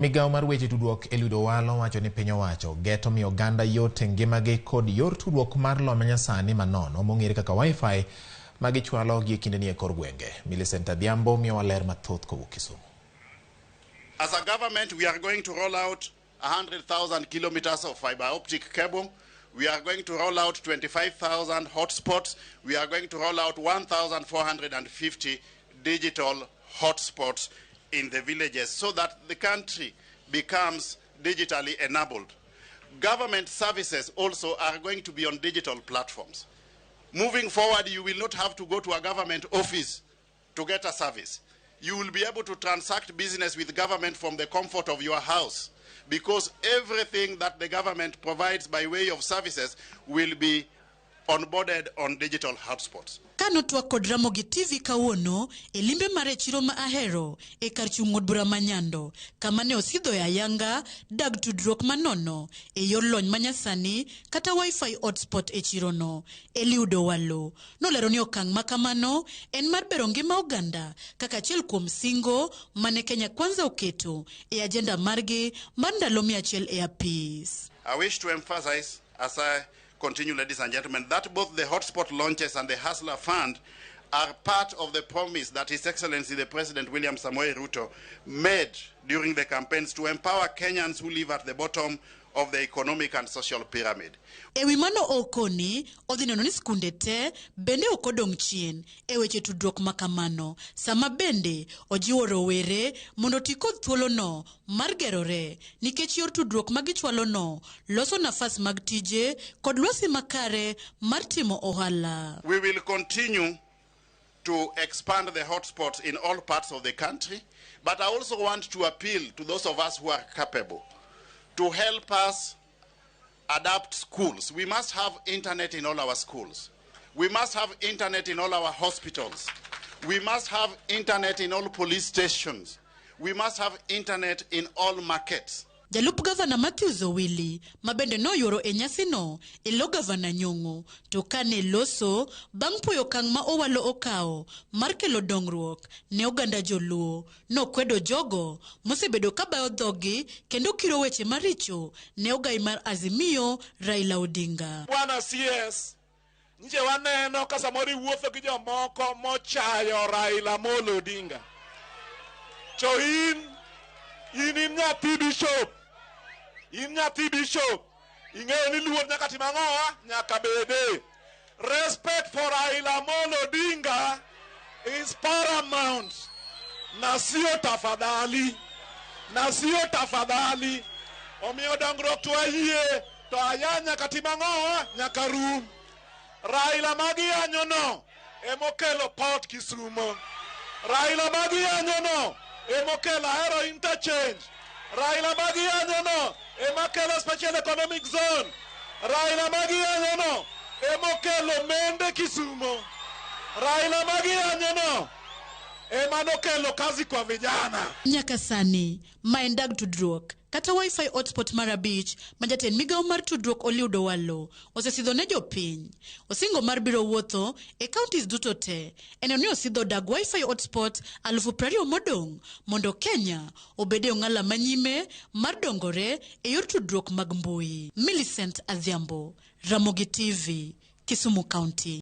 Migawo mar weche tudruok Eliud Owalo wacho ni piny owacho geto miyo oganda yot e ngimagi kod yor tudruok mar lony manyasani manono mong'ere kaka Wi-Fi ma gichwalo gi e kindeni e kor gwenge. Millicent Adhiambo miyowa ler mathoth kowuok Kisumu. As a government, we are going to roll out 100,000 kilometers of fiber optic cable. We are going to roll out 25,000 hotspots. We are going to roll out 1,450 digital hotspots in the villages so that the country becomes digitally enabled. Government services also are going to be on digital platforms. Moving forward, you will not have to go to a government office to get a service. You will be able to transact business with government from the comfort of your house, because everything that the government provides by way of services will be onboarded on digital hotspots. Kanotwak kod Ramogi TV kawuono e limbe mare chiro ma Ahero e kar chung' od bura ma Nyando, kama ne osidhoe ayanga dag tudruok manono e yor lony manyasani kata Wi-Fi hotspot e chirono. Eliud Owalo nolero ni okang' ma kamano en mar bero ngima oganda kaka achiel kuom singo mane Kenya Kwanza oketo e ajenda margi mar ndalo 100 e apis. I wish to emphasize, as I continue, ladies and gentlemen, that both the hotspot launches and the Hustler Fund are part of the promise that His Excellency the President William Samoei Ruto made during the campaigns to empower Kenyans who live at the bottom of the economic and social pyramid. E wi mano okoni odhi neno ni skunde te bende ok odong' chien e weche tudruok ma kamano, sama bende ojiwo rowere mondo oti kod thuolono mar gerore nikech yor tudruok ma gichwalono loso nafas mag tije kod lwasi makare mar timo ohala. We will continue to expand the hotspots in all parts of the country, but I also want to appeal to those of us who are capable to help us adapt schools. We must have internet in all our schools. We must have internet in all our hospitals. We must have internet in all police stations. We must have internet in all markets. Jalup gavana Matthews Owili ma bende noyuoro e nyasino e lo gavana Nyong'o to kane loso bang' puoyo okang' ma Owalo okawo mar kelo dongruok ne oganda joluo, nokwedo jogo mosebedo ka bayo dhoggi kendo kiro weche maricho ne ogai mar Azimio Raila Odinga. Bwana CS, nje waneno ka samoro iwuotho gi jomoko mochayo Raila Amolo Odinga. To in nyathi bishop. In nyathi bishop. Ing'eyo ni luor nyaka tim ang'owa? Nyaka bede. Respect for Raila Amolo Odinga is paramount. Na sio tafadhali. Na sio tafadhali. Omiyo dongruok to ayie, to aya nyaka tim ang'owa? Nyaka rum. Raila magiyanyo no emokelo Port Kisumo. Raila magiyanyo no emokelo Ahero Interchange. Raila magiyanyo no emakelo Special Economic Zone. Raila magiyanyo no emokelo Mende Kisumo. Raila magiyanyo no emanokelo kazi kwa vijana. Nyaka sani ma en dag tudruok kata Wi-Fi hotspot mar 5 ma jatend migawo mar tudruok Eliud Owalo osesidho ne jopiny. Osingo mar biro wuotho e counties duto te en ni osidho dag Wi-Fi hotspot 20,000 modong' mondo Kenya obed e ong'ala manyime mar dongore e yor tudruok mag mbui. Millicent Adhiambo, Ramogi TV, Kisumu County.